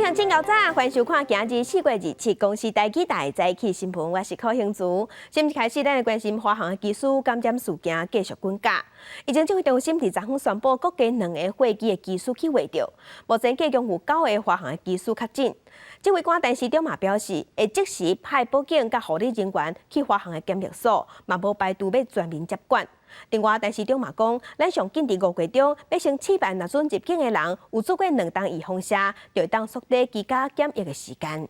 上真𠢕早，歡迎收看今日4月27公視台語台早起新聞，我是柯興竹。新聞開始，咱來關心華航的機師感染事件繼續滾價。疫情指揮中心佇昨昏宣布，閣加兩个貨機的機師去畫著，目前計共有九个華航的機師確診。指揮官陳時中嘛表示，會即時派保警佮護理人員去華航的檢疫所，嘛無排除欲全面接管。另外，陳時中嘛講，咱上緊佇5月中欲先試辦，若準入境的人有注過兩針預防射，就會當縮短居家檢疫的時間。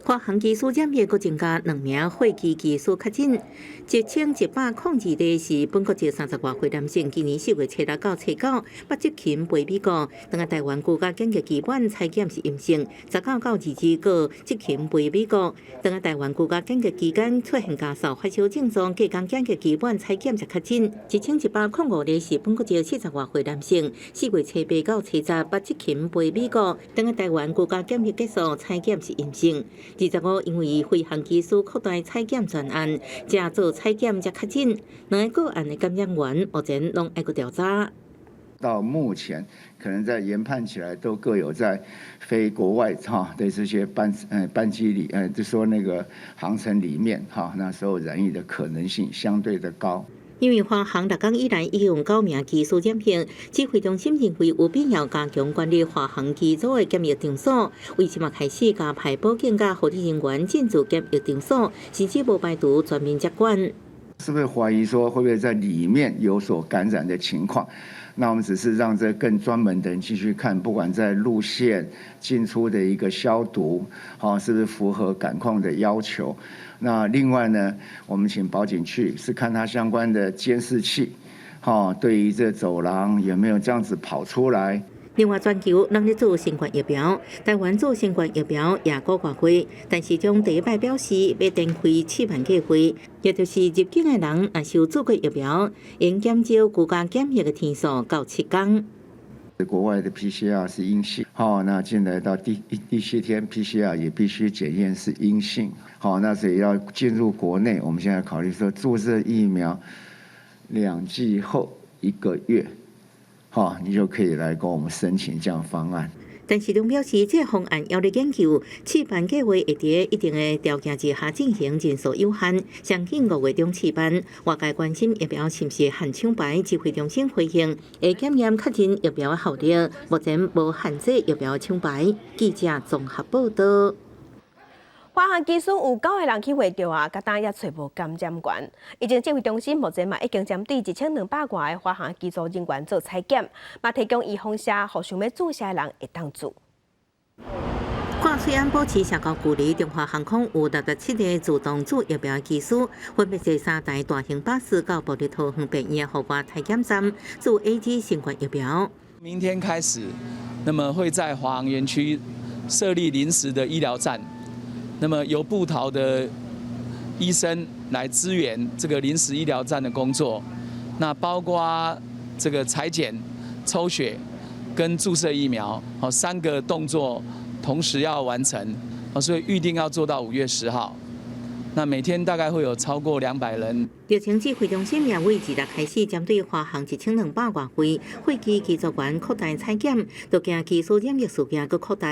華航機師染疫，閣增加兩名貨機機師確診。1102例是本國籍30外歲男性，今年4月初六到初九，捌執勤飛美國，轉來台灣居家檢疫期滿採檢是陰性。19到22閣執勤飛美國，轉來台灣居家檢疫期間出現咳嗽、發燒症狀，隔工檢疫期滿採檢才確診。1105例是本國籍40外歲男性，4月初八到初十捌執勤飛美國，轉來台灣居家檢疫結束採檢是陰性。25因為飛行機師擴大採檢專案，才做採檢才確診。兩个個案的感染源目前攏愛閣調查。到目前，可能在研判起來都各有在飛國外哈的這些班機裡，就說那個航程裡面哈，那時候染疫的可能性相對的高。因為華航六工以來已經有九名機師染疫，指揮中心認為有必要加強管理華航機組的檢疫場所，為這馬開始加派保警佮護理人員進駐檢疫場所，甚至無排除全面接管。是不是懷疑說會不會在裡面有所感染的情況？那我們只是讓這更專門的人進去看，不管在路線進出的一個消毒，好，是不是符合感控的要求？那另外呢，我們請保警去是看他相關的監視器，哈，對於這走廊有沒有這樣子跑出來？另外，全球攏咧做新冠疫苗，台灣做新冠疫苗也閣外歲，陳時中第一擺表示欲展開試辦計劃，也就是入境的人若是有注過疫苗，應減少居家檢疫的天數到7天。國外的 PCR 是陰性，好，那進來到第7天 PCR 也必須檢驗是陰性，好，那所以要進入國內，我們現在考慮說注射疫苗2劑後1個月，好，你就可以來跟我們申請這樣方案。陳時中表示，這個方案猶咧研究，試辦計劃會佇一定的條件之下進行，人數有限，上緊5月中試辦。外界關心疫苗是毋是限廠牌，指揮中心回應會檢驗確認疫苗的效力，目前無限制疫苗廠牌。記者綜合報道。華航機師有九個人去畫著啊，到今也揣無感染源。疫情指揮中心目前嘛已經針對1200外個華航機組人員做採檢，嘛提供預防射，予想欲注射的人會當注。掛喙罨保持社交距離，中華航空有67個自動注疫苗機師，分別坐三台大型巴士到部立桃園病院戶外採檢站注 AZ 新冠疫苗。明天開始，那麼會在華航園區設立臨時的醫療站。那麼由部桃的醫生來支援這個臨時醫療站的工作，那包括這個採檢、抽血跟注射疫苗，好，三個動作同時要完成，所以預定要做到5月10號。那每天大概會有超過200人。疫情指揮中心也為2日開始針對華航1200外位貨機機組員擴大採檢，都驚機師染疫事件閣擴大。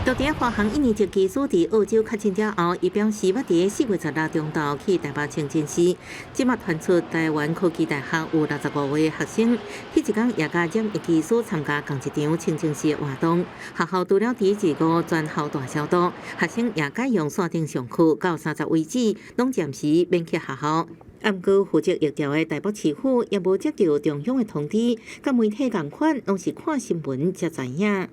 到佇華航一年級機師佇澳洲確診了後，伊表示捌佇4月16中晝去台北清真寺，這馬傳出台灣科技大學有65位學生，彼一工也佮染疫機師參加仝一場清真寺的活動。學校除了佇25全校大消毒，學生也改用線頂上課，到30為止，攏暫時免去學校。毋過負責疫調的台北市府也無接到中央的通知，佮媒體仝款，攏是看新聞才知影。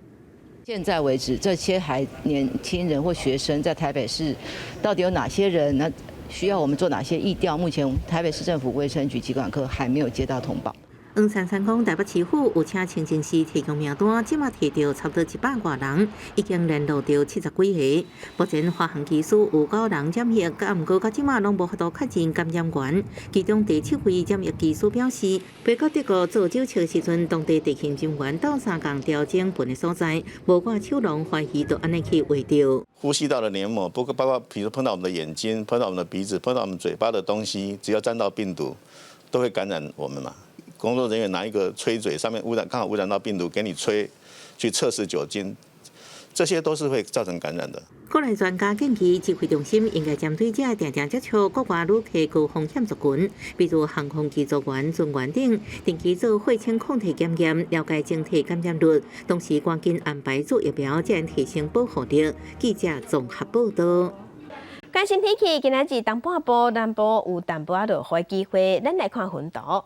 現在為止，這些還年輕人或學生在台北市，到底有哪些人？那需要我們做哪些疫調？目前台北市政府衛生局疾管科還沒有接到通報。黃珊珊講，台北市府有請清真寺提供名單，這馬提著差不多100外人，已經聯絡著70幾個。目前華航機師有九人染疫，毋過到這馬攏無法度確認感染源。其中第七位染疫機師表示，飛到德國做手術時陣，當地地勤人員鬥相共調整糞的所在，無掛手籠，懷疑就按呢去畫著。呼吸道的黏膜，不過包括，比如碰到我們的眼睛、碰到我們的鼻子、碰到我們嘴巴的東西，只要沾到病毒，都會感染我們嘛。工作人員拿一個吹嘴，上面污染剛好污染到病毒，給你吹去測試酒精，這些都是會造成感染的。國內專家建議，指揮中心應該針對這定定接觸國外旅客高風險族群，比如航空機組員、船員等，定期做血清抗體檢驗，了解整體感染率，同時趕緊安排注疫苗，才能提升保護力。記者綜合報道。關心天氣，今仔日東半部、南部有淡薄仔落雨機會，咱來看雲圖。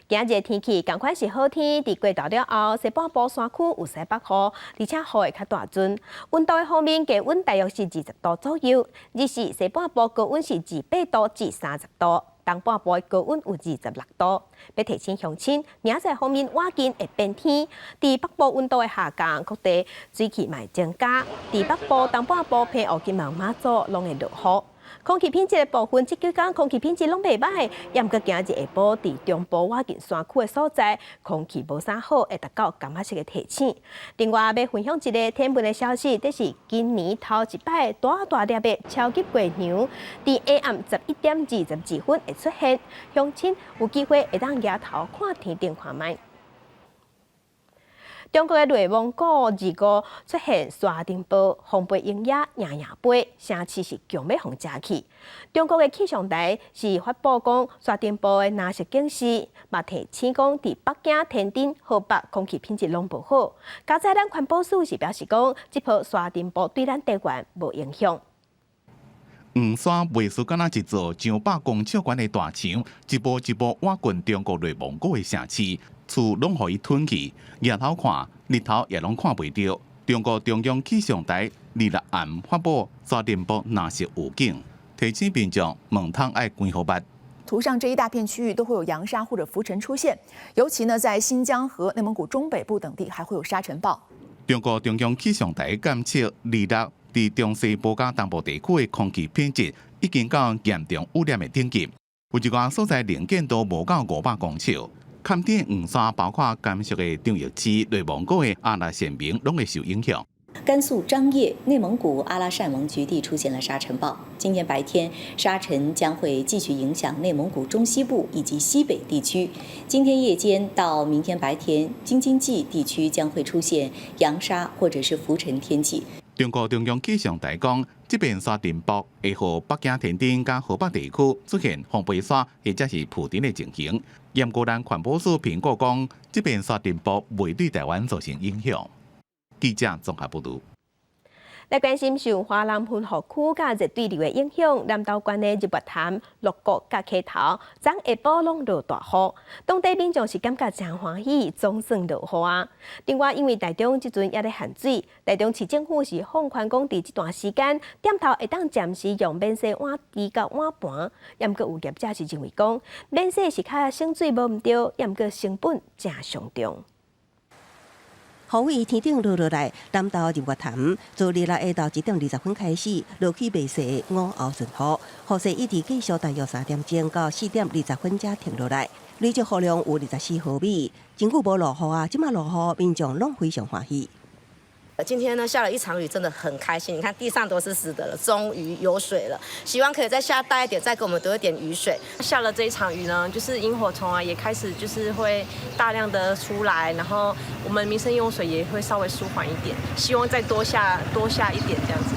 今日天氣仝款是好天，佇過晝了後，西半部山區有西北雨，而且雨會較大陣。溫度的方面，低溫大約是20度左右，日時西半部高溫是28度至30度，東半部的高溫有26度。欲提醒鄉親，明仔載方面倚近會變天，佇北部溫度會下降，各地水汽嘛會增加。佇北部、東半部、澎湖、金門、馬祖攏會落雨。空氣品質的部分，這幾工空氣品質攏袂䆀，也毋過今日下晡佇中部倚近山區的所在，空氣無啥好，會達到柑仔色的提醒。另外，欲分享一个天文的消息，這是今年頭一擺大大粒的超級月娘，佇下暗11點22分會出現，鄉親有機會會當舉頭看天頂看覓。中國的內蒙古二五出現沙塵暴，風飛鷹仔營營飛，城市是強欲予食去。中國的氣象台是發布講沙塵暴的藍色警示，嘛提醒講佇北京、天津、河北空氣品質攏無好。佳哉咱環保署是表示講，這波沙塵暴對咱台灣無影響。黃沙袂輸敢若一座上百公尺懸的大牆，一步一步倚近中國內蒙古的城市，厝攏予伊吞去，日頭看，日頭也攏看袂著。中國中央氣象台26暗發布沙塵暴藍色預警，提醒民眾門窗愛關好密。圖上這一大片區域都會有揚沙或者浮塵出現，尤其呢在新疆和內蒙古中北部等地還會有沙塵暴。中國中央氣象台監測26佇中西部佮東部地區的空氣品質已經到嚴重污染的等級，有一寡所在能見度無到500公尺。坎頂黃沙包括甘肅的張掖市、內蒙古的阿拉善盟，攏會受影響。甘肅張掖、內蒙古阿拉善盟局地出現了沙塵暴。今天白天，沙塵將會繼續影響內蒙古中西部以及西北地區。今天夜間到明天白天，京津冀地區將會出現揚沙或者是浮塵天氣。中國中央氣象台講，這片沙塵暴會予北京、天津佮河北地區出現風飛沙或者是浮塵的情形。毋過咱環保署評估講，這片沙塵暴袂對台灣造成影響。記者綜合報導。來關心受華南雲雨區佮熱對流的影響，南投縣的日月潭、鹿谷佮溪頭，昨下晡攏落大雨，當地民眾是感覺誠歡喜，總算落雨啊。另外，因為台中這陣猶咧限水，台中市政府是放寬講，佇這段時間，店頭會當暫時用免洗碗池佮碗盤，毋過有業者是認為講，免洗是較省水無毋對，毋過成本誠傷重。雨從天頂落落來，南投日月潭自26下晝1點20分開始落起袂細午後順雨，雨勢一直繼續大約3點鐘到4點20分才停落來，累積雨量有24毫米。真久無落雨啊，這馬落雨，民眾攏非常歡喜。今天呢下了一場雨，真的很開心。你看地上都是濕的了，終於有水了。希望可以再下大一點，再給我們多一點雨水。下了這一場雨呢，就是螢火蟲啊也開始就是會大量的出來，然後我們民生用水也會稍微舒緩一點。希望再多下多下一點這樣子。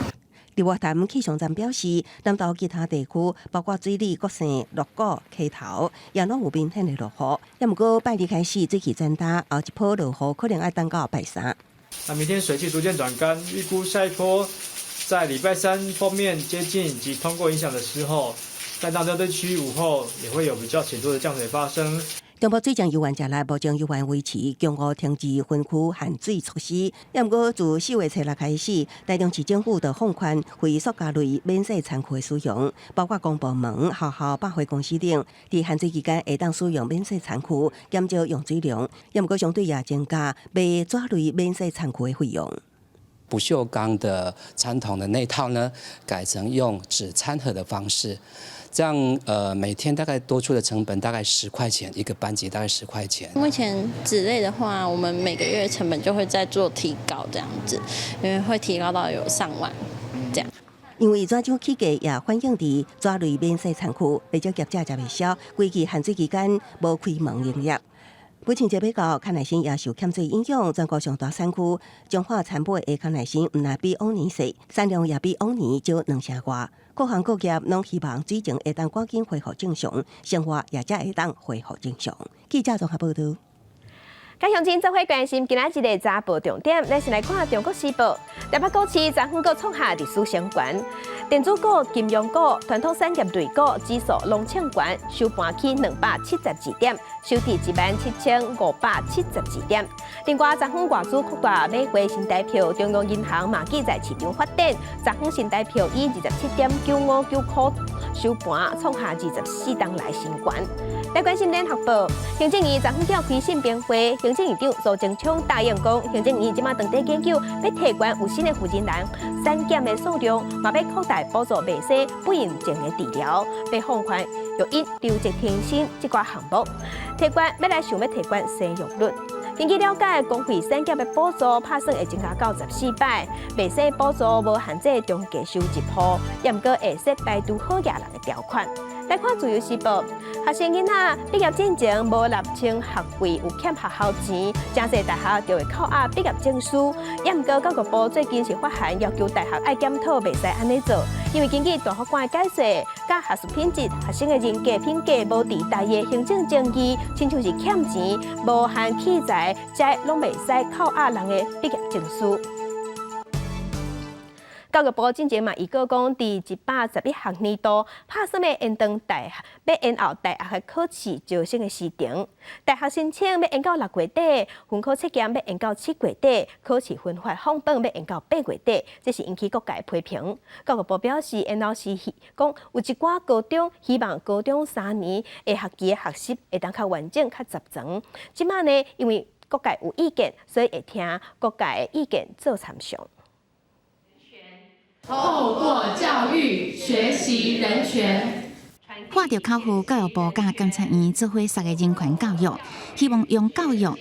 日月潭氣象站表示，南投其他地區，包括水里、國姓、鹿谷、溪頭，也攏有明顯的落雨。也毋過拜二開始水汽增加，後一波落雨可能愛等到拜三。那明天水汽逐漸轉乾，預估下一波在禮拜三鋒面接近及通過影響的時候，在南投地區午後也會有比較顯著的降水發生。中部水政有限責任目前猶原維持強五停止分區限水措施，也毋過自4月初六開始，台中市政府就放寬非塑膠類免洗餐具的使用，包括公部門、學校、百貨公司等，佇限水期間會當使用免洗餐具，減少用水量。也毋過相對也增加賣紙類免洗餐具的費用。不鏽鋼的餐桶的那套呢，改成用紙餐盒的方式。這樣，每天大概多出的成本大概十塊錢一個班級，大概十塊錢。目前紙類的話，我們每個月成本就會再做提高，這樣子，因為會提高到有上萬這樣。因為紙漿起價也反映佇紙類免洗餐具，不少業者食袂消，規季限水期間無開門營業。母親節欲到，康乃馨也受欠水影響。全國上大產區彰化田埔的康乃馨毋但比往年細，產量也比往年少兩成外。各行各業攏希望水情會當趕緊恢復正常，生活也才會當恢復正常。記者綜合報道。佮鄉親做伙關心今仔日的早報重點，咱先來看《中國時報》。台北股市昨昏閣創下歷史新高，電子股、金融股、傳統產業類股指數攏衝懸，收盤起272點，收佇17,572點。另外，昨昏外資擴大買回新台票，中央銀行嘛記載市場發展，昨昏新台票以27.959塊收盤，創下24冬來新高。來關心聯合報，行政院昨昏召開信評會，行政院長蘇貞昌答應講，行政院這馬正佇研究，欲提懸有新的負責人產檢的數量，嘛欲擴大補助袂生不孕症的治療，欲放寬育嬰留職停薪這寡項目，提懸欲來想欲提懸生育率。根據了解，公費產檢的補助拍算會增加到14擺，袂生補助無限制中低收入戶，也毋過會設排除好額人的條款。來看《自由時報》，學生囡仔畢業進前無納清學費，有欠學校錢，誠濟大學就會扣押畢業證書。也毋過教育部最近是發函要求大學愛檢討，袂使按呢做，因為根據大法官的解釋，佮學術品質、學生的人格品格無佇大的行政爭議，親像是欠錢、無限器材，這攏袂使扣押人的畢業證書。教育部進前嘛預告講，佇111學年度，拍算欲延長大學，欲延後大學的考試招生的時程。大學申請欲延到6月底，分科測驗欲延到7月底，考試分發放榜欲延到8月底，這是引起各界批評。教育部表示，延後是講有一寡高中希望高中3年的學期的學習會當較完整、較集中。這馬呢，因為各界有意見，所以會聽各界的意見做參詳。透過教育學習人權。喊著口號，教育部佮監察院做伙捒的人權教育，希望用教育予人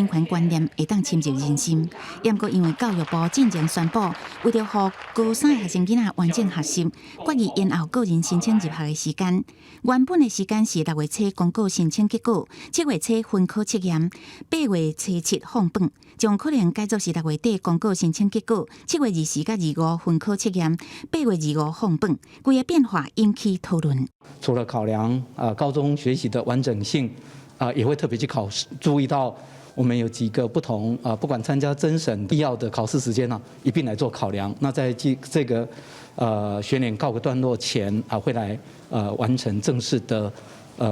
權觀念會當深入人心。毋過因為教育部進前宣布，為著予高三的學生囡仔完整學習，決議延後個人申請入學的時間。原本的時間是6月初公告申請結果，7月初分科測驗，8月初七放榜，將可能改做是6月底公告申請結果，7月20佮25分科測驗，8月25放榜。規个變化引起討論。除了考量啊高中學習的完整性，啊也會特別去考試，注意到我們有幾個不同啊，不管參加甄審必要的考試時間呢，一併來做考量。那在這個學年告個段落前啊，會來完成正式的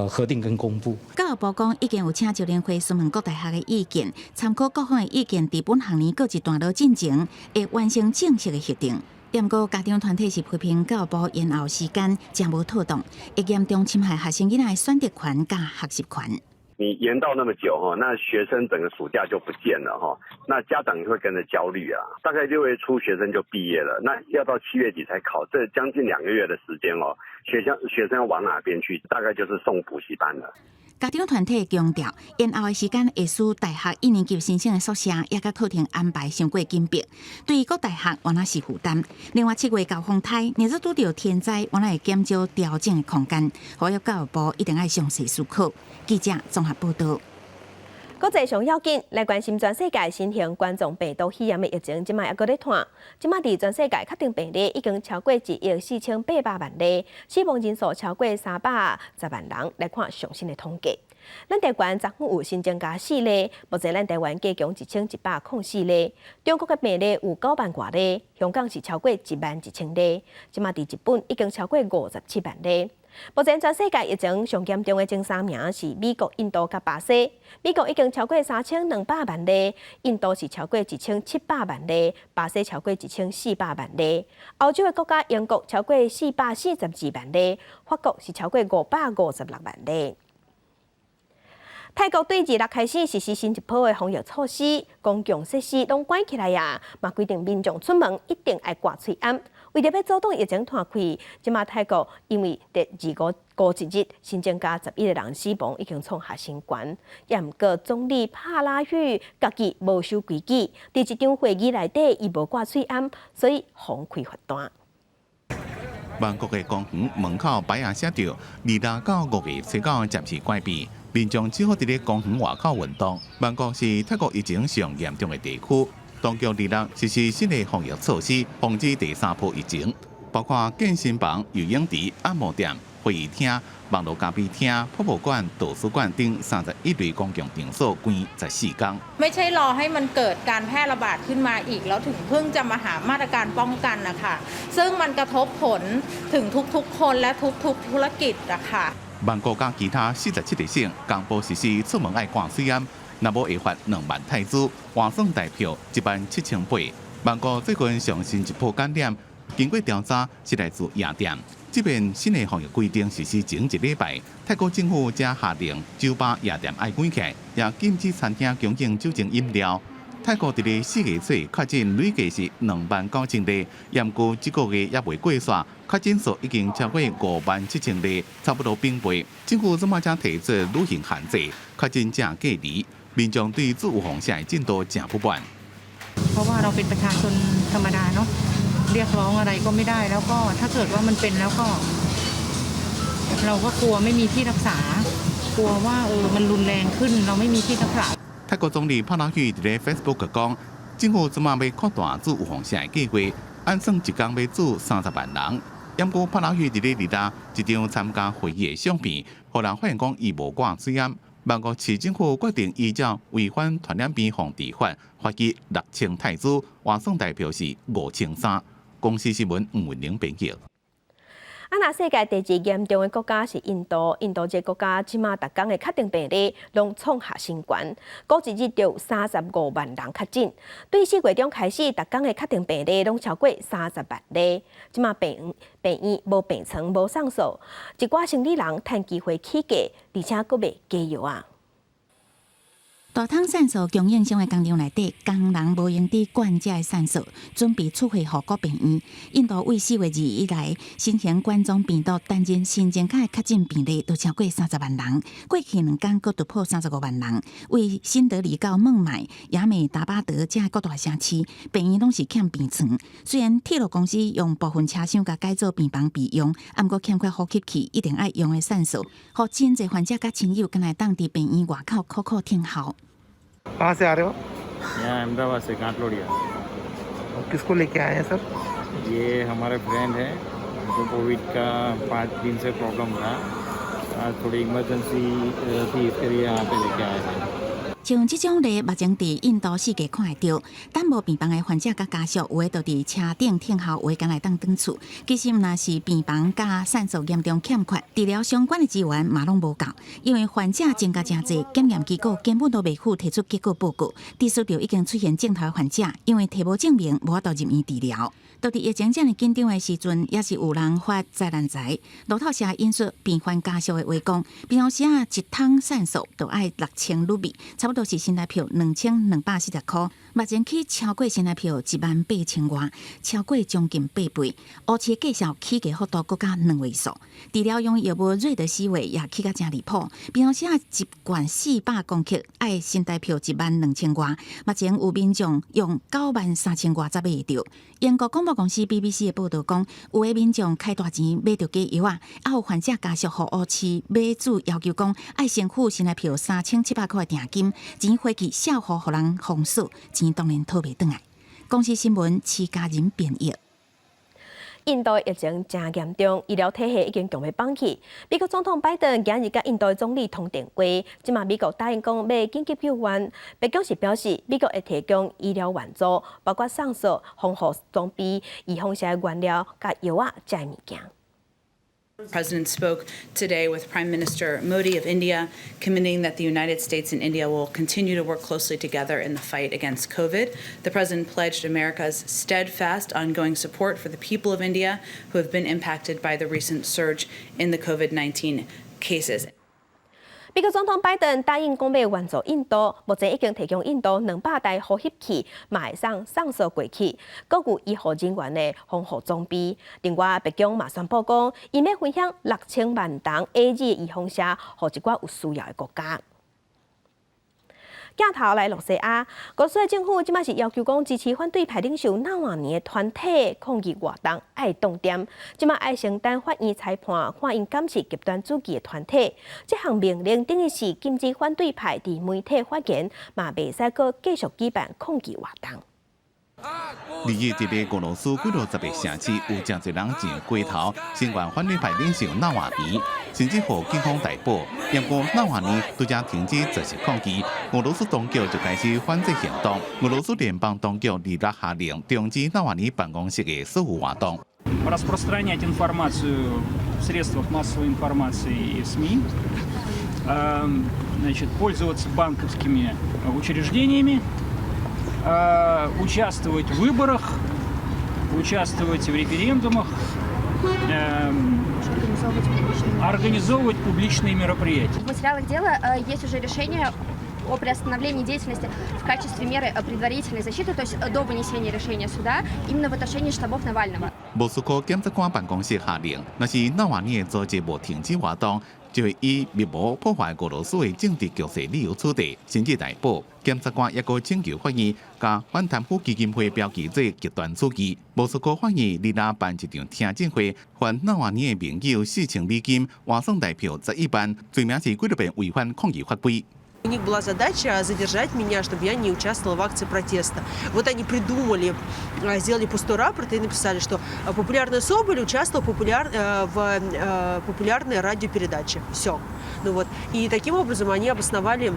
核定跟公布。教育部講已經有請招聯會詢問各大學的意見，參考各方的意見，佇本學年閣一段落進前，會完成正式的核定。毋過家長團體是批評教育部延後時間誠無妥當，會嚴重侵害學生囡仔的選擇權佮學習權。你延到那麼久哈，那學生整個暑假就不見了哈，那家長也會跟着焦慮啊。大概6月初學生就畢業了，那要到7月底才考，這將近2個月的時間哦，學生要往哪邊去？大概就是送補習班了。家長團體強調，延後的時間會使大學一年級新生的宿舍也佮課程安排傷過緊迫，對各大學原來是負擔。另外，7月猴風颱，若是拄著天災，原來會減少調整的空間，呼籲教育部一定愛詳細思考。記者綜合報道。國際上要緊，來關心全世界新型冠狀病毒肺炎的疫情，這馬猶閣咧湠。這馬佇全世界確診病例已經超過1億4800萬例，死亡人數超過310萬人。來看上新的統計，咱台灣昨昏有新增加四例，目前咱台灣加強1104例。中國的病例有9萬外例，香港是超過1萬1千例，這馬佇日本已經超過57萬例。目前全世界疫情上嚴重的前三名是美國、印度佮巴西。美國已經超過3200萬例，印度是超過1700萬例，巴西超過1400萬例。歐洲的國家英國超過442萬例，法國是超過556萬例。泰國對26開始實施新一波的防疫措施，公共設施攏關起來啊，嘛規定民眾出門一定愛掛喙罨。為著欲阻擋疫情湠開，這馬泰國因為佇25、31日新增加11個人死亡，已經創下新高。也毋過總理帕拉育家己無守規矩，佇一場會議內底伊無掛喙罨，所以予開罰單。曼谷的公園門口牌仔寫著26到5月7號暫時關閉，民眾只好佇咧公園外口運動。曼谷是泰國疫情上嚴重的地區，當局26實施新的防疫措施，防止第三波疫情，包括健身房、游泳池、按摩店、會議廳、網路咖啡廳、博物館、圖書館等31類公共場所關14天。 ไม่ใช่รอให้มันเกิดการแพร่ระบาดขึ้นมาอีกแล้วถึงเพิ่งจะมาหามาตรการป้องกันนะคะซึ่งมันกระทบผลถึงทุกๆคนและทุกๆธุรกิจนะคะ 曼谷佮其他47個省公布實施出門愛掛喙罨，若無會罰2萬泰銖，換算台票1.78萬。曼谷最近上新一波感染，經過調查是來自夜店。這邊新的防疫規定實施前一禮拜，泰國政府才下令酒吧、夜店愛關起來，也禁止餐廳供應酒精飲料。泰國佇咧4月初確診累計是29,000例，毋過這個月猶未過煞，確診數已經超過5.7萬例，差不多平倍。政府這擺才提出旅行限制，確診者隔離，民眾對注預防射的進度誠不滿。 เพราะว่าเราเป็นประชาชนธรรมดาเนาะเรียกร้องอะไรก็ไม่ได้แล้วก็ถ้าเกิดว่ามันเป็นแล้วก็ เราก็กลัวไม่มีที่รักษากลัวว่าเออมันรุนแรงขึ้นเราไม่มีที่รักษา 泰國總理帕拉育佇咧 Facebook 講，政府這擺欲擴大注預防射的計劃，按算一工欲注30萬人。毋過帕拉育佇咧26一張參加會議的相片，予人發現講伊無掛喙罨。曼谷市政府決定依照違反傳染病防治法，罰伊6000泰銖，換算台票是5300。公視新聞吳文玲編譯。啊，若世界第二嚴重的國家是印度，印度這個國家這馬逐工的確診病例攏創下新高，估一日就有35萬人確診。對4月中開始，逐工的確診病例攏超過30萬例。這馬病院無病床、無送數，一寡生理人趁機會起價，而且閣賣假藥仔。大桶酵素供應商的工廠內底，工人無閒佇灌這个酵素，準備出貨予各病院。印度對4月2日以來，新型冠狀病毒單日新增加的確診病例都超過30萬人，過去2工閣突破35萬人。對新德里到孟買、亞美達巴德這各大城市，病院攏是欠病床。雖然鐵路公司用部分車廂共改做病房備用，毋過欠缺呼吸器一定愛用的酵素，予真濟患者佮親友干焦會當佇病院外口苦苦等候。 कहाँ से आ रहे हो? यहाँ अहमदाबाद से, घाटलोडिया। और किसको लेके आए हैं सर? ये हमारे फ्रेंड है, उनको कोविड का 5 दिन से प्रॉब्लम था। आज थोड़ी इमरजेंसी थी, इसके लिए यहाँ पे लेके आए थे। 像這種例，目前佇印度四界看會著，等無病房的患者佮家屬，有的就佇車頂等候，有的干焦會當轉厝。其實毋但是病房佮酵素嚴重欠缺，治療相關的資源嘛攏無夠，因為患者增加誠濟，檢驗機構根本都袂赴提出結果報告。致使著已經出現症頭的患者，因為提無證明，無法度入院治療。佇疫情遮爾緊張的時陣，也是有人發災難財。路透社引述病患家屬的話講，平常時啊，一桶酵素就愛6000盧比，差不多是新台票2240箍。目前起超過新台票1.8萬外，超過將近8倍。烏市價數起價幅度閣加兩位數。治療用藥物瑞德西韋也起甲誠離譜，平常時啊，一罐400公克愛新台票1.2萬外，目前有民眾用9.3萬外才買會著。英國廣播公司 BBC 的報導講，有的民眾開大錢買著假藥仔，啊有患者家屬予烏市買主要求講，愛先付新台票3700箍的訂金，錢匯去賬戶予人封鎖，錢當然討袂轉來。公視新聞徐家仁編譯。印度疫情誠嚴重，醫療體系已經強欲崩去。美國總統拜登今日佮印度總理通電話，這馬美國答應講欲緊急救援。白宮是表示，美國會提供醫療援助，包括送素、防護裝備、預防射的原料、佮藥仔這些物件。 President spoke today with Prime Minister Modi of India, committing that the United States and India will continue to work closely together in the fight against COVID. The president pledged America's steadfast, ongoing support for the people of India who have been impacted by the recent surge in the COVID-19 cases. 美國總統拜登答應講欲援助印度，目前已經提供印度200台呼吸器，嘛會送送素過去，閣有醫護人員的防護裝備。另外，白宮嘛宣布講，伊欲分享6000萬筒 AZ 預防射，予一寡有需要的國家。鏡頭來露西亞，俄羅斯政府這擺是要求講支持反對派領袖納瓦尼的團體抗議活動愛凍點，這擺愛先等法院裁判，看𪜶敢是極端主義的團體。這項命令等於是禁止反對派佇媒體發言，嘛袂使閣繼續舉辦抗議活動。二日佇咧俄羅斯幾落十個城市，有誠濟人上街頭聲援反對派領袖納瓦尼，甚至予警方逮捕。不過納瓦尼拄才停止絕食抗議，俄羅斯當局就開始反制行動。俄羅斯聯邦當局二六下令終止納瓦尼辦公室的所有活動。 Распространять информацию в средствах массовой информации и СМИ, значит, пользоваться банковскими учреждениями, участвовать в выборах, участвовать в референдумах, организовывать публичные мероприятия. В материалах дела есть уже решение о приостановлении деятельности в качестве меры предварительной защиты, то есть до вынесения решения суда, именно в отношении штабов Навального. 莫斯科檢察官辦公室下令，若是納瓦尼的組織無停止活動，就會以密謀破壞俄羅斯的政治局勢理由處理，甚至逮捕。檢察官抑閣請求法院共反貪腐基金會標記做極端主義。莫斯科法院二六辦一場聽證會，還納瓦尼的盟友4000美金，換算台票11萬，罪名是幾落遍違反抗議法規。 У них была задача задержать меня, чтобы я не участвовала в акции протеста. Вот они придумали, сделали пустой рапорт и написали, что популярная Соболь участвовала в популярной радиопередаче. Все. Ну вот. И таким образом они обосновали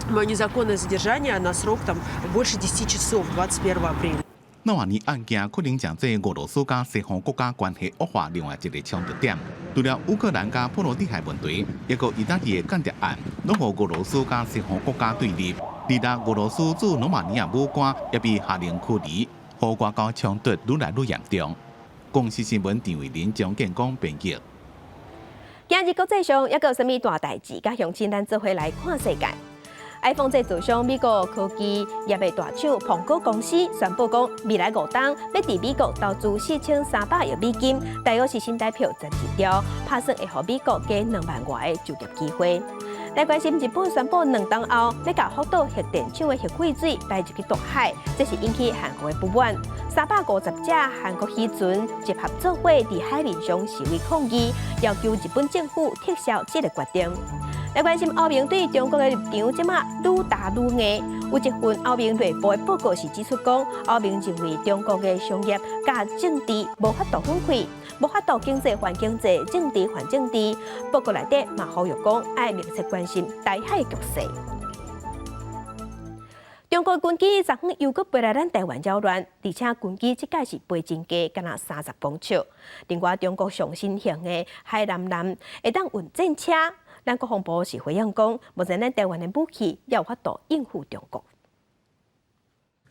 мое незаконное задержание на срок там, больше 10 часов 21 апреля. 納瓦尼案件可能成做俄羅斯佮西方國家關係惡化另外一個衝突點。除了烏克蘭佮波羅的海問題，抑閣意大利的間諜案，攏予俄羅斯佮西方國家對立。而家俄羅斯駐羅馬尼亞武官也被下令驅離，予外交衝突愈來愈嚴重。公視新聞陳慧琳、張建光編譯。今日國際上抑閣有啥物大代誌？佮鄉親咱做伙來看世界。iPhone 製造商美國科技業的大廠蘋果公司宣布講，未來5冬欲佇美國投資4300億美金，大約是新台票12兆，拍算會予美國加2萬外个就業機會。來關心日本宣布2冬後欲共福島核電廠的核廢水排入去大海，這是引起韓國的不滿。350隻韓國漁船集合做伙佇海面上示威抗議，要求日本政府撤銷這個決定。來關心歐盟對中國的立場，這馬愈打愈硬。有一份歐盟內部的報告是指出講，歐盟認為中國的商業佮政治無法度分開，無法度經濟還經濟，政治還政治。報告內底嘛呼籲講，愛密切關心台海局勢。中國軍機昨昏又閣飛來咱台灣擾亂，而且軍機這擺是飛真低，敢若30公尺。另外，中國上新型的海南艦會當運戰車。咱國防部是回應講，目前咱台灣的武器猶有法度應付中國。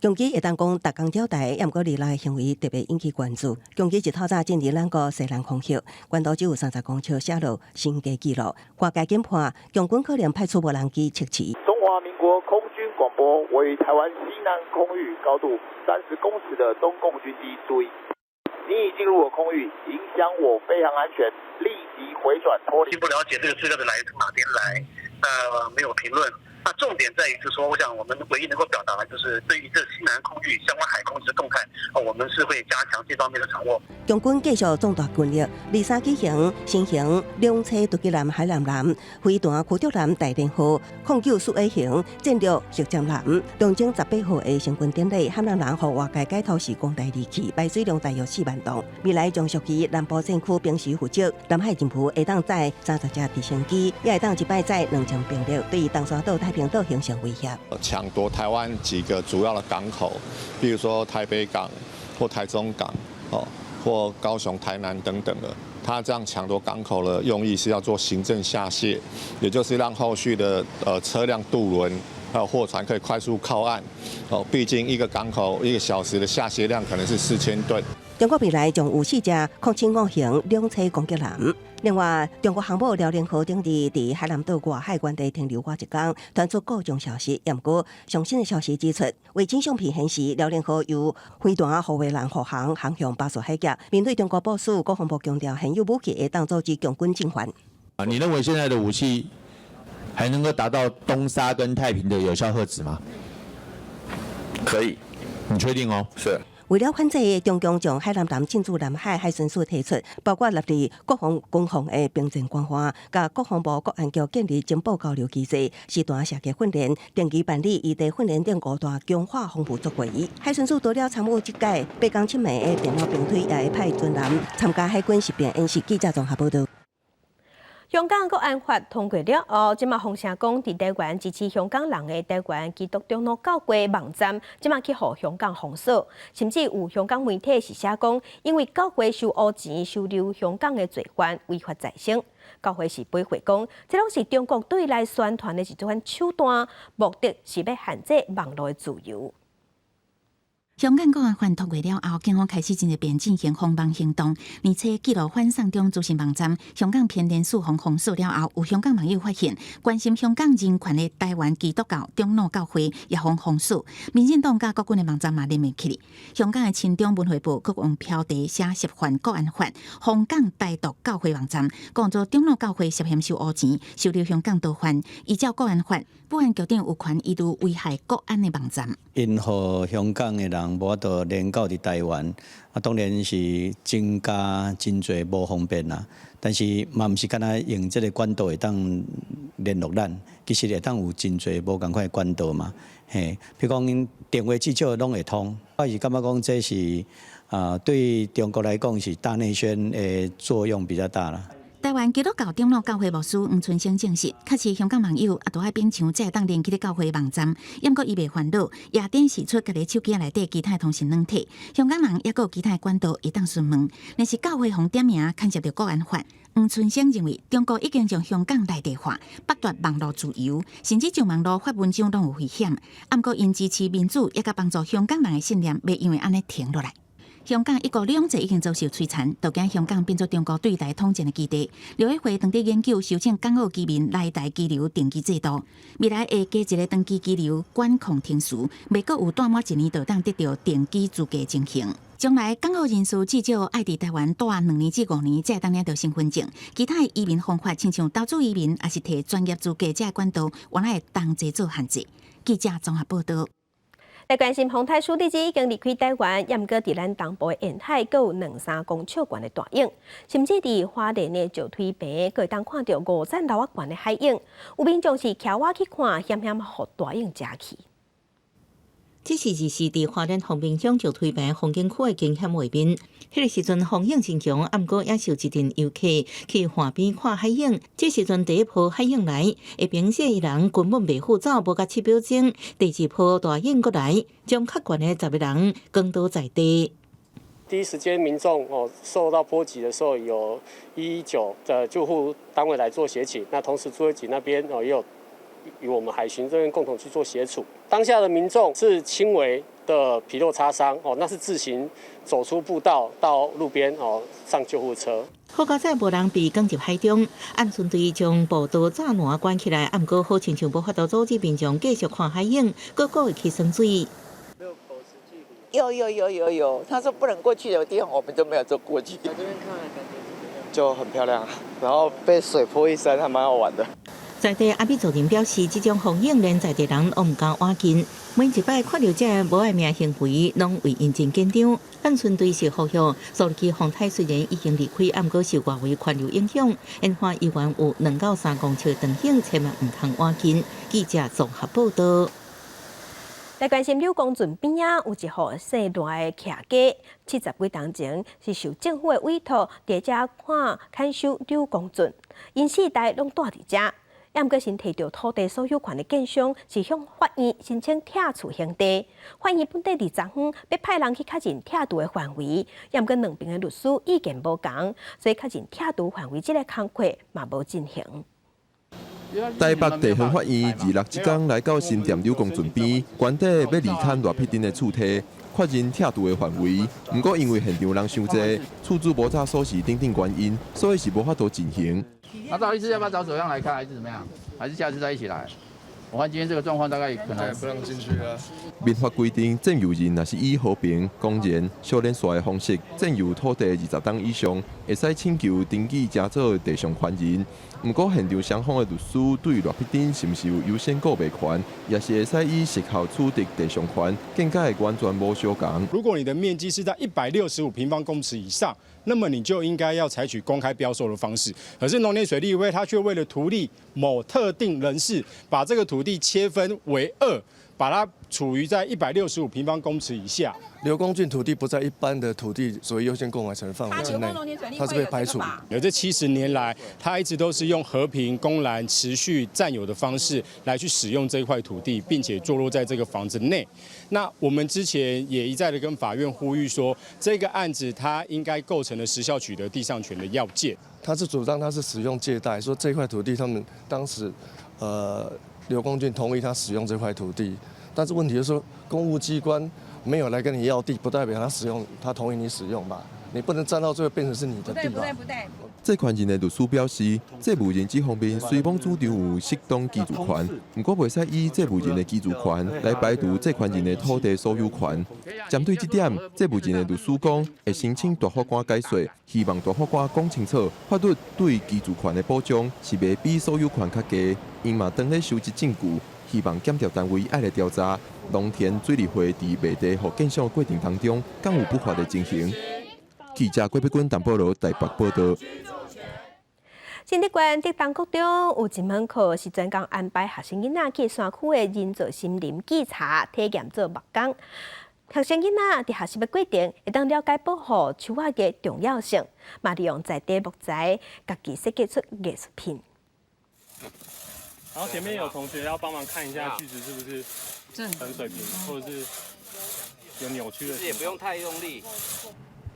共機會當講逐工擾台，猶毋過二六的行為特別引起關注。共機一透早進入咱國西南空域，高度只有30公尺，寫落新低紀錄。外界研判，共軍可能派出無人機測試。中華民國空軍廣播，位於台灣西南空域，高度30公尺的中共軍機，注意，你已進入我空域，影響我飛航安全，立即回轉脫離。並不了解這個資料的來從哪邊來，那沒有評論。那重點在於是說，我想我們唯一能夠表達的，就是對於這西南空域相關海空的動態，我們是會加強這方面的掌握。共軍繼續壯大軍力，23舉行新型兩棲突擊艦海南艦、飛彈驅逐艦大連號、09四A型戰略核戰艦，東征18號的成軍典禮，海南艦予外界解讀是攻台利器，排水量大約4萬噸。未來將屬於南部戰區平時負責，南海任務會當載30架直升機，也會當一擺載2000兵力，對東沙島、太平島形成威脅。搶奪台灣幾個主要的港口，比如說台北港或台中港，哦，或高雄、台南等等的。他這樣搶奪港口的用意是要做行政下卸，也就是讓後續的車輛渡輪還有貨船可以快速靠岸。哦，畢竟一個港口一個小時的下卸量可能是4000噸。中國未來將有四隻07五型兩棲攻擊艦。另外，中國航母遼寧號頂日佇海南島外海原地停留偌一工，傳出各種消息。毋過上新的消息指出，衛星相片顯示遼寧號由飛彈護衛艦護航，航向巴士海峽。面對中國部署，國防部強調現有武器會當阻止共軍進犯。啊，你認為現在的武器還能夠達到東沙跟太平的有效遏止嗎？可以，你確定哦？是。為了反制中共將海南島進駐南海海巡署提出，包括納入國防軍方的兵政官化，佮國防部國安局建立情報交流機制，實彈射擊訓練，定期辦理異地訓練等五大強化防務作為。海巡署除了參與這屆八仝七枚的電腦兵推，也會派專人參加海軍實兵演習。記者綜合報道。香港國安法通過了後，這馬風聲講，佇台灣支持香港人的台灣基督長老教會網站，這馬去予香港封鎖，甚至有香港媒體是寫講，因為教會收烏錢收留香港的罪犯，違法在先。教會是回回講，這攏是中國對內宣傳的一種手段，目的是欲限制網路的自由。香港國安法通過了後，警方開始真濟遍進行封網行動，而且記錄反送中資訊網站香港偏連署予封鎖了後，有香港網友發現，關心香港人權的台灣基督教長老教會也予封鎖，民進黨佮國軍的網站嘛連袂起來。香港的親中文匯報閣用標題寫涉犯國安法，封港台獨教會網站，講做長老教會涉嫌收烏錢，收留香港逃犯，依照國安法，保安局長有權移除危害國安的網站。𪜶予香港的人無法度連到佇台灣，啊，當然是增加真濟無方便啦。但是嘛，毋是干焦用這个管道會當聯絡咱，其實會當有真濟無仝款的管道嘛。嘿，比如講電話至少攏會通。我是感覺講這是啊，對中國來講是大內宣的作用比較大啦。台灣基督教長老教會牧師黃春生證實，確實香港網友也都愛勉強才會當連去教會網站，毋過伊袂煩惱，也展示出家己手機內底其他通訊軟體。香港人猶閣有其他管道會當詢問，若是教會予點名牽涉著國安法。黃春生認為，中國已經將香港內地化，剝奪網路自由，甚至上網路發文章攏有危險。毋過𪜶支持民主，抑佮幫助香港人的信念，袂因為按呢停落來。香港一國兩制已經遭受摧殘，就驚香港變做中國對台統戰的基地。陸委會正佇研究修正港澳居民來台居留登記制度，未來會加一个長期居留管控程序，袂閣有住滿一年就當得著定居資格情形。將來港澳人士至少愛佇台灣住2年至5年，才會當領著身份證。其他的移民方法，親像投資移民，抑是提專業資格，這个管道，原來會同齊做限制。記者綜合報道。來關心風台舒力基已經離開台灣，毋過佇咱東部的沿海，閣有兩三公尺懸的大湧，甚至佇花蓮的石推坪，閣會當看著五層樓仔懸的海湧。有民眾是騎蛙去看，險險予大湧食去。這是二四佇花蓮豐濱鄉石推坪風景區的驚險畫面。彼个時陣風湧真強，毋過也是有一陣遊客去岸邊看海湧。這時陣第一波海湧來，下爿這伊人根本袂赴走，無共七秒鐘，第二波大湧閣來，將較懸的10个人捲倒在地。第一時間民眾哦受到波及的時候，有119的救護單位來做協勤，那同時智慧警那邊哦也有與我們海巡這邊共同去做協處。當下的民眾是輕微的皮肉擦傷哦，那是自行走出步道到路邊哦上救護車。好佳哉無人被捲入海中，岸巡隊將步道柵欄關起來，毋過好親像無法度阻止民眾繼續看海湧，閣故意去耍水。有有有有有，他說不能過去的地方，我們就沒有走過去。在這邊看感覺怎麼樣？就很漂亮，然後被水潑一身，還蠻好玩的。在地阿美族人表示，這種風湧連在地人攏毋敢倚近。每一擺看著這無愛命行為，攏為𪜶真緊張。岸巡隊是呼籲，蘇力基風台雖然已經離開，毋過受外圍環流影響，沿海依然有2到3公尺長湧，千萬毋通倚近。記者綜合報道。來關心柳公圳邊仔有一戶姓賴的徛家，70幾冬前是受政府的委託，佇遮看看守柳公圳，𪜶四代攏蹛佇遮。毋過先提著土地所有權的建商是向法院申請拆厝興地，法院本底佇昨昏欲派人去確認拆除的範圍，毋過兩邊的律師意見無仝，所以確認拆除範圍這个工課嘛無進行。台北地方法院26這工來到新店柳公圳邊，官邸欲離開賴碧珍的厝地，確認拆除的範圍。毋過因為現場人傷濟，厝主無插鎖匙等等原因，所以是無法度進行。那到底是要不要找首相來看，還是怎麼樣？還是下次再一起來？我看今天這個狀況，大概可能不讓進去啊。民法規定，佔有人若是以和平、公然、小連紲的方式佔有土地20冬以上，會使請求登記成做地上權人。毋過現場雙方的律師對賴碧珍是毋是有優先購買權，也是會使以時效取得地上權，見解完全無相仝。如果你的面積是在165平方公尺以上，那麼你就應該要採取公開標售的方式。可是農田水利會，他卻為了圖利某特定人士，把這個土地切分為二，把它處於在165平方公尺以下。劉公俊土地不在一般的土地所謂優先購買權範圍之內，它是被排除。而這70年來，他一直都是用和平、公然、持續佔有的方式來去使用這塊土地，並且坐落在這個房子內。那我們之前也一再的跟法院呼籲說，這個案子它應該構成了時效取得地上權的要件。他是主張他是使用借貸，說這塊土地他們當時，劉公俊同意他使用這塊土地，但是問題就是說，公務機關沒有來跟你要地，不代表他使用，他同意你使用吧？你不能佔到最後變成是你的地吧？不對不對。債權人的律師表示，債務人這方面雖罔主張有適當居住權，毋過袂使以債務人的居住權來排除債權人的土地所有權。針對這點，債務人的律師講會申請大法官解說，希望大法官講清楚，法律對居住權的保障是袂比所有權較低。𪜶嘛當咧收集證據，希望檢調單位愛來調查農田水利會佇賣地予建商的過程當中，敢有不法的情形。記者郭碧君、陳保羅台北報道。新竹縣竹東國中有一門課是專工安排學生囡仔去山區的人造森林記茶體驗做木工。學生囡仔佇學習的過程，會當了解保護樹仔的重要性，嘛利用在地木材，家己設計出藝術品。然後前面有同學要幫忙看一下句子是不是很水平，或者是有扭曲的。也不用太用力。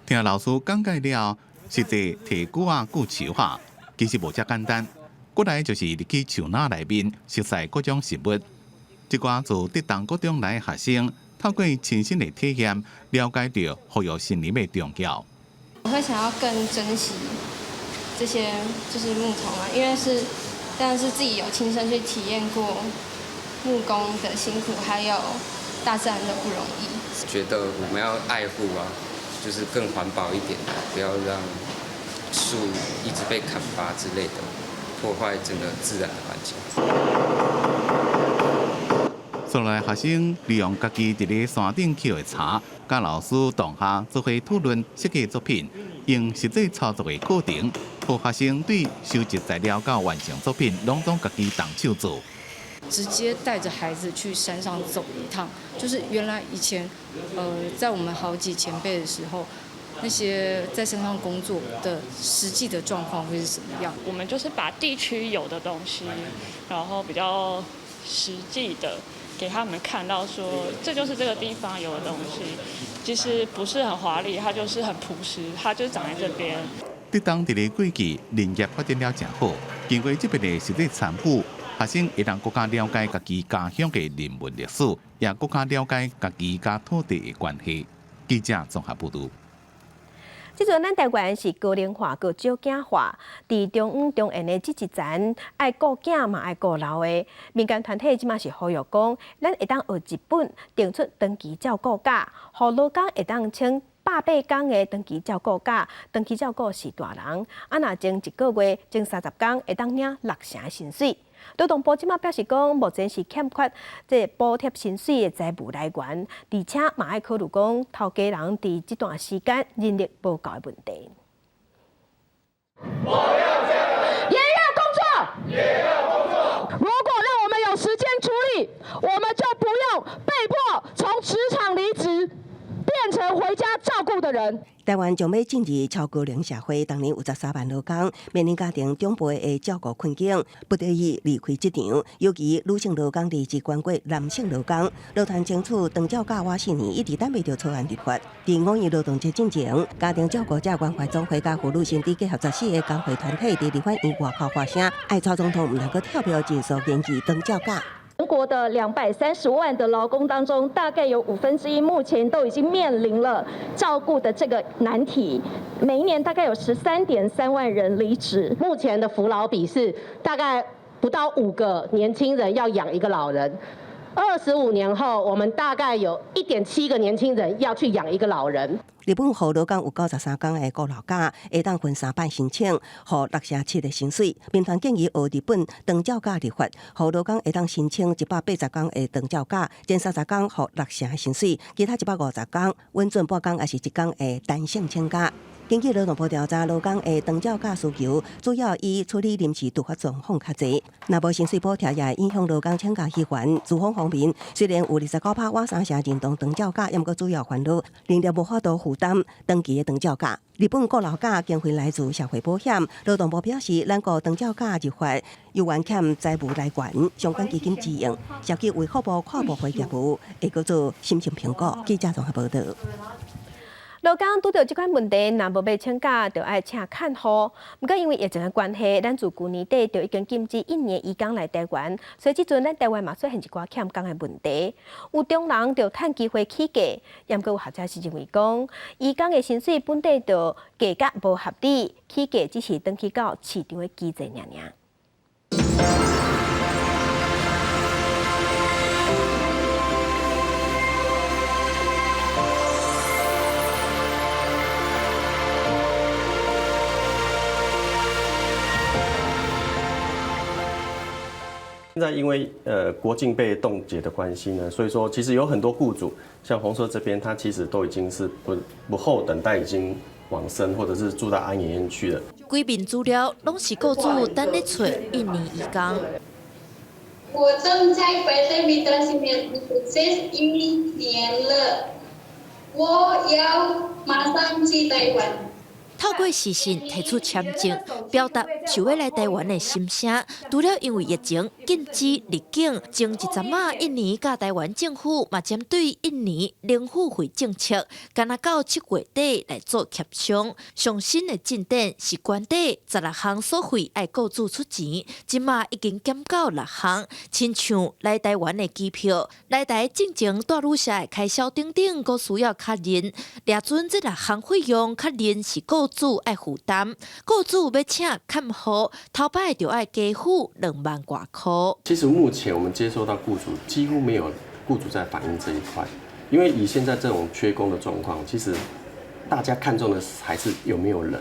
聽老師講解了，實際提鋸仔鋸樹仔，其實無遮簡單。過來就是入去樹林內面，熟悉各種植物。這寡自竹東國中來的學生，透過親身的體驗，了解著護育森林的重要。我會想要更珍惜這些就是木頭嘛，因為是，但是自己有親身去體驗過木工的辛苦，還有大自然的不容易。覺得我們要愛護啊，就是更環保一點，不要讓樹一直被砍伐之類的，破壞整個自然的環境。所來學生利用家己佇咧山頂撿的柴，佮老師同學做伙討論設計作品，用實際操作的課程，予學生對收集材料到完成作品，攏總家己動手做。直接帶着孩子去山上走一趟，就是原來以前，在我們好幾前輩的時候，那些在山上工作的實際的狀況會是怎麼樣？我們就是把地區有的東西，然後比較實際的給他們看到，說這就是這個地方有的東西，其實不是很華麗，它就是很樸實，它就長在這邊。竹東佇咧過去林業發展了誠好，經過這遍的實際參與，學生會當閣較了解家己家鄉的人文歷史，也閣較了解家己佮土地的關係。記者綜合報導。這陣咱台灣是高齡化、閣少子化，佇中央中緣的這一層，愛顧囝嘛愛顧老的民間團體，這馬是呼籲講，咱會當學日本定出長期照顧假，予勞工會當請180工的長期照顧假，長期照顧序大人，啊若前一個月前30工會當領六成的薪水。勞動部這馬表示講，目前是欠缺這補貼薪水的財務來源，而且嘛愛考慮講，頭家人佇這段時間人力無夠的問題。我要也要工作，也要工作。如果讓我們有時間處理，我們就不用被迫從職場離職，變成回家照顧的人。台灣將欲進入超高齡社會，逐年有13萬勞工面臨家庭長輩的照顧困境，不得已離開職場。尤其女性勞工離職懸過男性勞工。勞團爭取長照假滿4年，一直等袂著草案立法。佇五一勞動節進前，家庭照顧者關懷總會佮婦女身體結合14個工會團體佇立法院外口發聲，愛蔡總統毋通閣跳票盡速研議長照假。全國的230萬的勞工當中，大概有1/5目前都已經面臨了照顧的這個難題。每一年大概有13.3萬人離職。目前的扶老比是大概不到5個年輕人要養一個老人。25年後，我們大概有1.7個年輕人要去養一個老人。日本予勞工有93工的過勞假，會當分三擺申請，予6成7的薪水。民團建議學日本長照假立法，予勞工會當申請180工的長照假，前30工予六成的薪水，其他150工穩準半工抑是一工的彈性請假。根據勞動部調查，勞工的長照假需求主要以處理臨時突發狀況較濟。若無薪水補貼，也會影響勞工請假意願。資方方面，雖然有29%倚三成認同長照假，毋過主要煩惱能力無法度負擔長期的長照假。日本過勞假經費來自社會保險，勞動部表示，咱國長照假立法猶原欠財務來源，相關基金支用，涉及衛福部跨部會業務，會閣做審慎評估。記者綜合報導。勞工拄著這款問題，若無欲請假，就愛請看護。毋過因為疫情的關係，咱自舊年底就已經禁止印尼移工來台灣，所以這陣咱台灣嘛出現一寡欠工的問題。有中人就趁機會起價，毋過有學者是認為講，移工的薪水本底就價格無合理，起價只是轉去到市場的機制爾爾。現在因為國境被凍結的關係呢，所以說其實有很多僱主，像紅色這邊，他其實都已經是不候等待，已經往生或者是住到安養院去了。規面資料攏是僱主等咧揣印尼移工。我正在 PT Mitra Sinergi 一年了，我要馬上去台灣。透過視訊提出簽證，表達想欲來台灣的心聲。除了因為疫情禁止入境，前一陣仔印尼佮台灣政府嘛針對印尼零付費政策，干焦到7月底來做協商。上新的進展是關底16項所費愛僱主出錢，這馬已經減到6項，親像來台灣的機票、來台進前蹛旅社的開銷等等，閣需要確認。掠準這6項費用確認是僱主愛負擔，僱主欲請看護，頭擺就愛加付2萬外箍。其實目前我們接收到僱主幾乎沒有僱主在反映這一塊，因為以現在這種缺工的狀況，其實大家看重的還是有沒有人。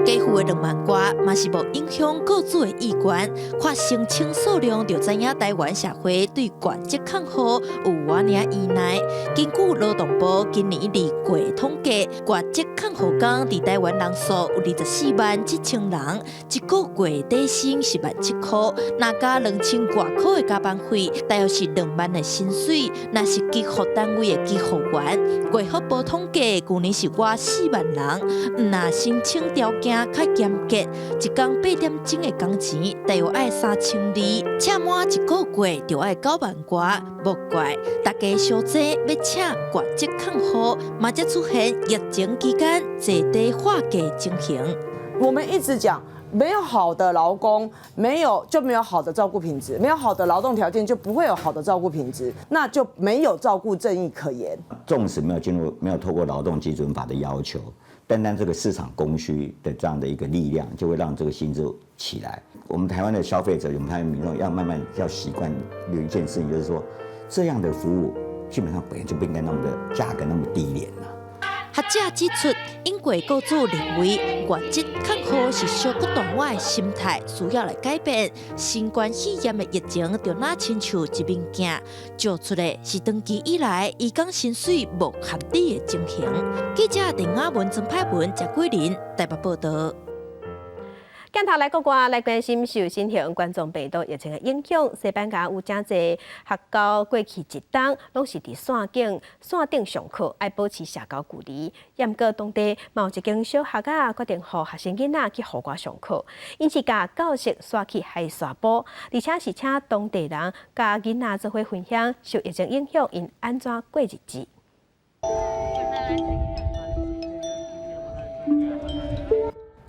加付的2萬外，嘛是無影響僱主的意願。看申請數量就知影台灣社會對外籍看護有偌爾依賴。根據勞動部今年2月統計，外籍看護工佇台灣人數有24萬7千人，一個月底薪10萬7箍，若加2000外箍的加班費，大約是2萬的薪水。若是基服單位的基護員，衛福部統計，舊年是倚4萬人，毋若申請條件較嚴格，一工8點鐘的工錢大約愛3200，請滿一個月就愛9萬外，無怪大家相爭欲請外籍看護，嘛才出現疫情期間坐地化價情形。我們一直講，沒有好的勞工，沒有就沒有好的照顧品質，沒有好的勞動條件，就不會有好的照顧品質，那就沒有照顧正義可言。縱使沒有進入，沒有透過勞動基準法的要求，單單這個市場供需的這樣的一個力量，就會讓這個薪資起來。我們台灣的消費者，我們台灣民眾要慢慢要習慣有一件事情，就是說這樣的服務基本上本來就不應該那麼的價格那麼低廉啦。學者指出，英國僱主認為外籍看護是小骨大碗的心態需要來改變。新冠肺炎的疫情就若親像一面鏡，照出的是長期以來移工薪水無合理的情形。記者鄧亞文、曾派文、謝桂林台北報導。鏡頭來國外來關心受新型冠狀病毒疫情的影響，西班牙有誠濟學校過去一冬攏是佇線頂上課，愛保持社交距離。毋過當地嘛有一間小學仔決定予學生囡仔去戶外上課，𪜶是共教室徙去海沙埔，而且是請當地人佮囡仔做伙分享受疫情影響，𪜶按怎過日子。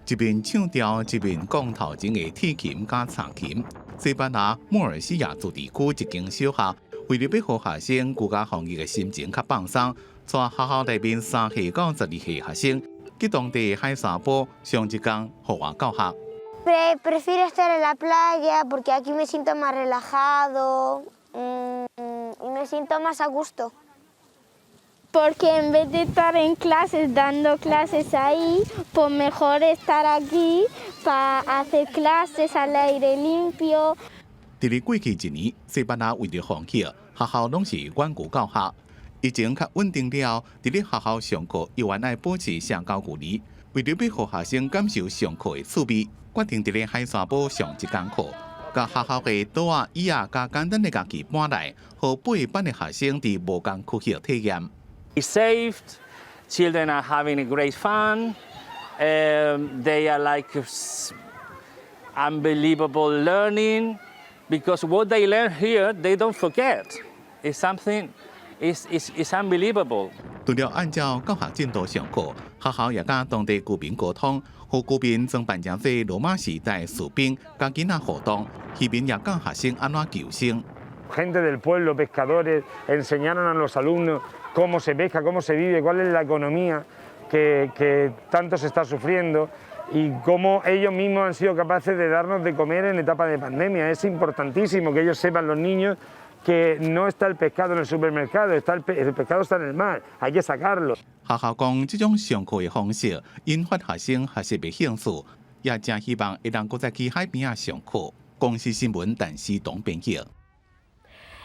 一面唱調，一面講頭前的鐵琴佮柴琴。西班牙莫爾西亞自治區一間小學，為著欲予學生居家防疫的心情較放鬆，帶學校內面3歲到12歲學生去當地海沙埔上一工戶外教學。Prefiero estar en la playa porque aquí me siento más relajado y me siento más a gusto. Porque en vez de estar en clases dando clases ahí, pues mejor estar aquí para hacer clases al aire limpio. 佇咧過去一年，西班牙為著防疫，學校攏是遠距教學。疫情較穩定了，佇咧學校上課猶原愛保持社交距離。為著欲予學生感受上課的趣味，決定佇咧海沙堡上一工課，共學校的桌仔、椅仔佮簡單的家具搬來，予八班的學生佇無仝區域體驗。 Safe, children are having a great fun. They are like unbelievable learning because what they learn here, they don't forget. It's something, it's unbelievable. 除了按照教學進度上課，學校也佮當地居民溝通，予居民裝扮成做羅馬時代士兵，佮囡仔互動，漁民也教學生按怎求生。 Gente del pueblo, pescadores, enseñaron a los alumnos cómo se pesca, cómo se vive, cuál es la economía que tanto se está sufriendo y cómo ellos mismos han sido capaces de darnos de comer en etapa de pandemia. Es importantísimo que ellos sepan, los niños, que no está el pescado en el supermercado, el pescado está en el mar, hay que sacarlo. 學校講，這種上課的方式引發學生學習的興趣，也誠希望會當閣再去海邊仔上課。公視新聞陳思東編輯。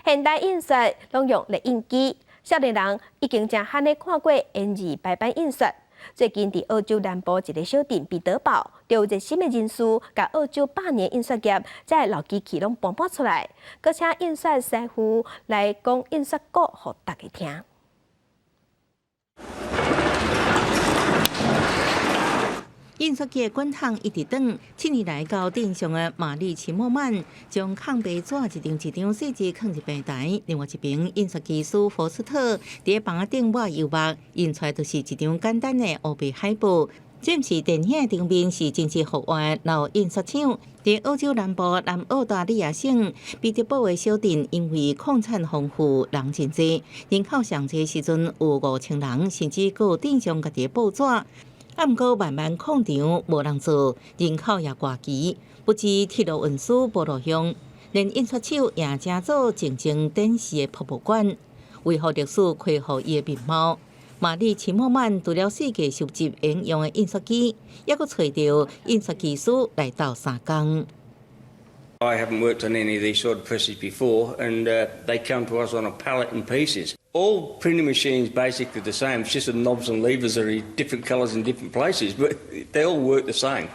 現代印刷攏用列印機，少年人已經誠罕咧看過鉛字排版印刷。最近佇澳洲南部一个小鎮彼得堡，就有熱心的人士，共澳洲百年印刷業這个老機器攏搬搬出來，閣請印刷師傅來講印刷古，予大家聽。印刷機的滾筒一直轉，7年來到鎮上的瑪麗齊莫曼將空白紙一張一張細緻囥佇平台。另外一邊，印刷技師福斯特佇咧房仔頂抹油墨，印出來就是一張簡單的烏白海報。這毋是電影的場面，是真實復活的老印刷廠。佇澳洲南部南澳大利亞省彼得堡的小鎮，因為礦產豐富，人真濟，人口上濟時陣有5000人，甚至閣有鎮上家己的報紙。啊，毋過慢慢礦場無人做，人口也外移，不止鐵路運輸無路用，連印刷廠也成做靜靜展示的博物館，維護歷史，恢復伊的面貌。瑪麗齊莫曼除了四界收集應用的印刷機，猶閣揣著印刷技師來鬥相共。 I haven't worked on any of these sort of presses before, and they come to us on a pallet in pieces. All printing machines basically the same. It's just the knobs and levers are in different colours in different places, but they all work the same.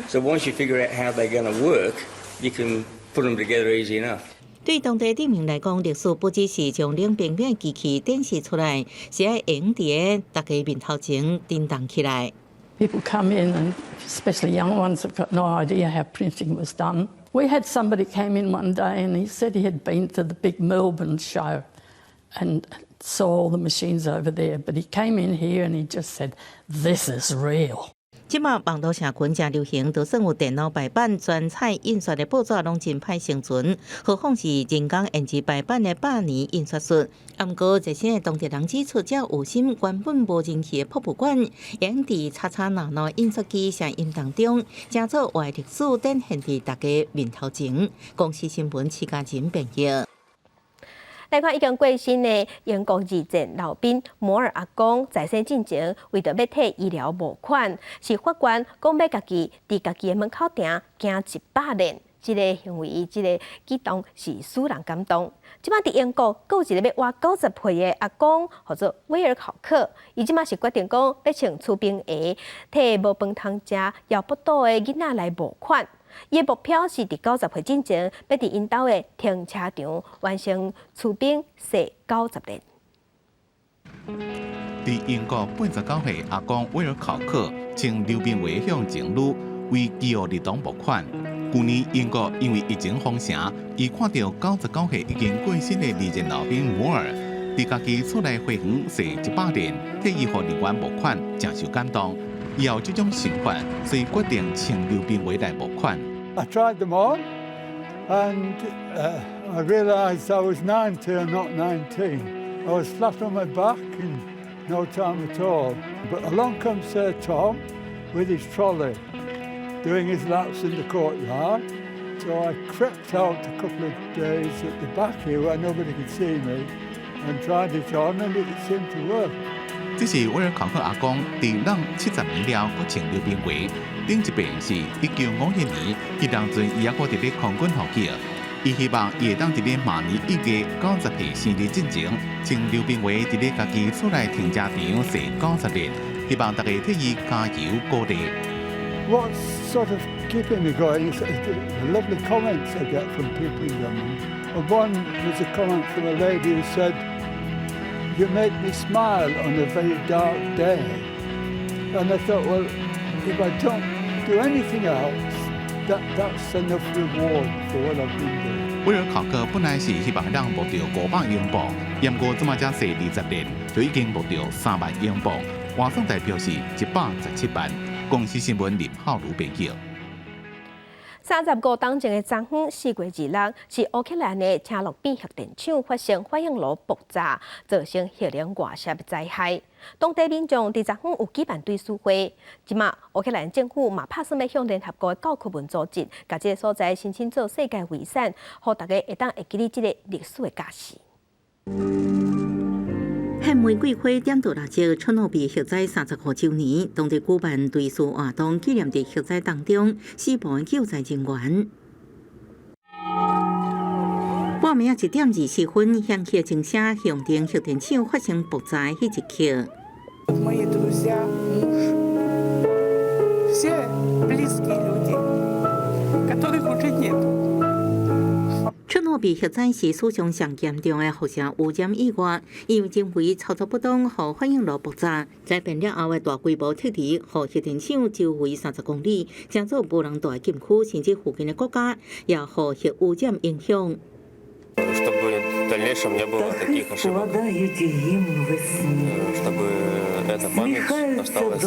So once you figure out how they're going to work, you can put them together easy enough. 對當地鎮民來講，歷史不只是將冷冰冰的機器展示出來，是愛用佇大家面頭前叮當起來。 People come in, and especially young ones have got no idea how printing was done. We had somebody came in one day and he said he had been to the big Melbourne show and saw all the machines over there, but he came in here and he just said, "This is real." 這馬網路社群誠流行，就算有電腦排版、全彩印刷的報紙，攏真歹生存。何況是人工鉛字排版的百年印刷術。啊，毋過熱心的當地人指出，這有心原本無人氣的博物館，會用佇吵吵鬧鬧的印刷機聲音當中，成做活歷史展現佇大家面頭前。公視新聞徐家仁編譯。來看已經過身的英國二戰老兵摩爾阿公在世進前，為著欲替醫療募款，是發願講欲家己佇家己的門口埕行100里，這个行為，這个舉動是使人感動。這擺佇英國，閣有一个欲活90歲的阿公，號做威爾考克，伊這擺是決定講欲穿出兵鞋，替無飯通食、枵腹肚的囡仔來募款。伊的目標是佇90歲進前，欲佇𪜶兜的停車場完成出兵踅90里。佇英國89歲阿公威爾考克穿溜冰鞋向前擼，為飢餓兒童募款。舊年英國因為疫情封城，伊看著99歲已經過身的二戰老兵摩爾，佇家己厝內花園踅100里，替醫護人員募款，誠受感動。伊有這種想法，所以決定穿溜冰鞋來募款。 I tried them on, and I realised I was 90 and not 19. I was flat on my back in no time at all. But along comes Sir Tom with his trolley. Doing his laps in the courtyard. So I crept out a couple of days at the back here where nobody could see me and tried it on and it seemed to work. 這是威爾考克阿公佇老70年了，閣穿溜冰鞋。頂一遍是1951年，彼當陣伊猶閣佇咧空軍服役。伊希望伊會當佇咧馬年1月90歲生日進前，穿溜冰鞋佇咧家己厝內停車場踅90輪，希望大家替伊加油鼓勵。 What's sort of keeping me going is the lovely comments I get from people in Germany. And one was a comment from a lady who said, "You made me smile on a very dark day." And I thought, well, if I don't do anything else, that's enough reward for what I've been doing. 威爾考克本來是希望當募著500英鎊，毋過這馬才踅20輪，就已經募著3萬英鎊，換算台幣是117萬。公視新聞林浩如編譯。35冬前的昨昏4月26，是烏克蘭的車諾比核電廠發生反應爐爆炸，造成核能外泄的災害。當地民眾佇昨昏有舉辦追思會。這馬烏克蘭政府嘛拍算欲向聯合國的教科文組織，共這个所在申請做世界遺產，予大家會當會記得這个歷史的教訓。核玫瑰花點著蠟燭，車諾比核災35週年，當地舉辦追思活動，紀念佇核災當中死亡的救災人員。半暝1點24分，響起鐘聲，象徵核電廠發生爆炸的彼一刻。 Мои друзья, муж, все близкие люди, которых уже нет. 車諾比核災是史上上嚴重的輻射污染意外，因為人為操作不當，予反應爐爆炸，災變了後的大規模撤離，予核電廠周圍30公里，成做無人蹛的禁區，甚至附近的國家也予核污染影響。 Чтобы в дальнейшем не было таких ошибок. Чтобы эта память осталась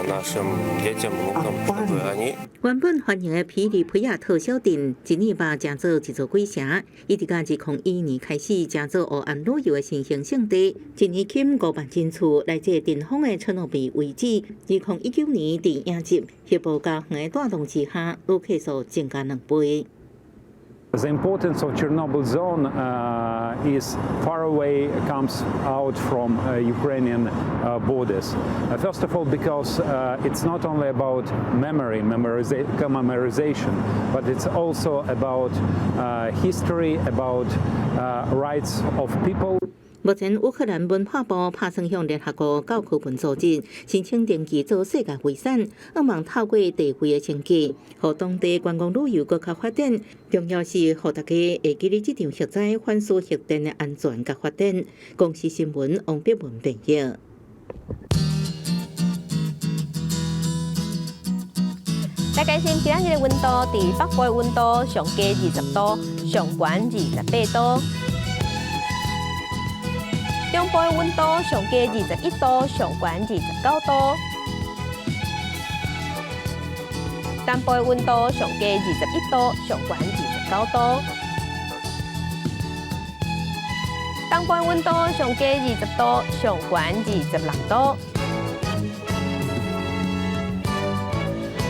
нашим детям, внукам, чтобы они 原本繁榮的皮里皮亞特小鎮，一年把成做一座鬼城。一直到2001年開始，成做烏暗旅遊的新興勝地。一年吸引5萬人次來這塵封的車諾比遺址。2019年，佇影集核部家園的帶動之下，旅客數增加2倍。 The importance of Chernobyl zone is far away, comes out from Ukrainian borders. First of all, because it's not only about memory, commemorization, but it's also about history, about rights of people. 目前，烏克蘭文化部拍算向聯合國教科文組織申請登記做世界遺產，向望透過地位的升級，予當地觀光旅遊閣較發展。重要是予大家會記得這場核災，反思核電的安全佮發展。公視新聞王碧文編譯。來關心今仔日的溫度，佇北部的溫度上低20度，上懸28度。中部的溫度上低21度，上懸29度。南部的溫度上低21度，上懸29度。東部的溫度上低20度，上懸26度。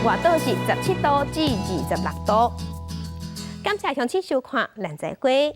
外島是17度至26度。感謝鄉親收看，咱再會。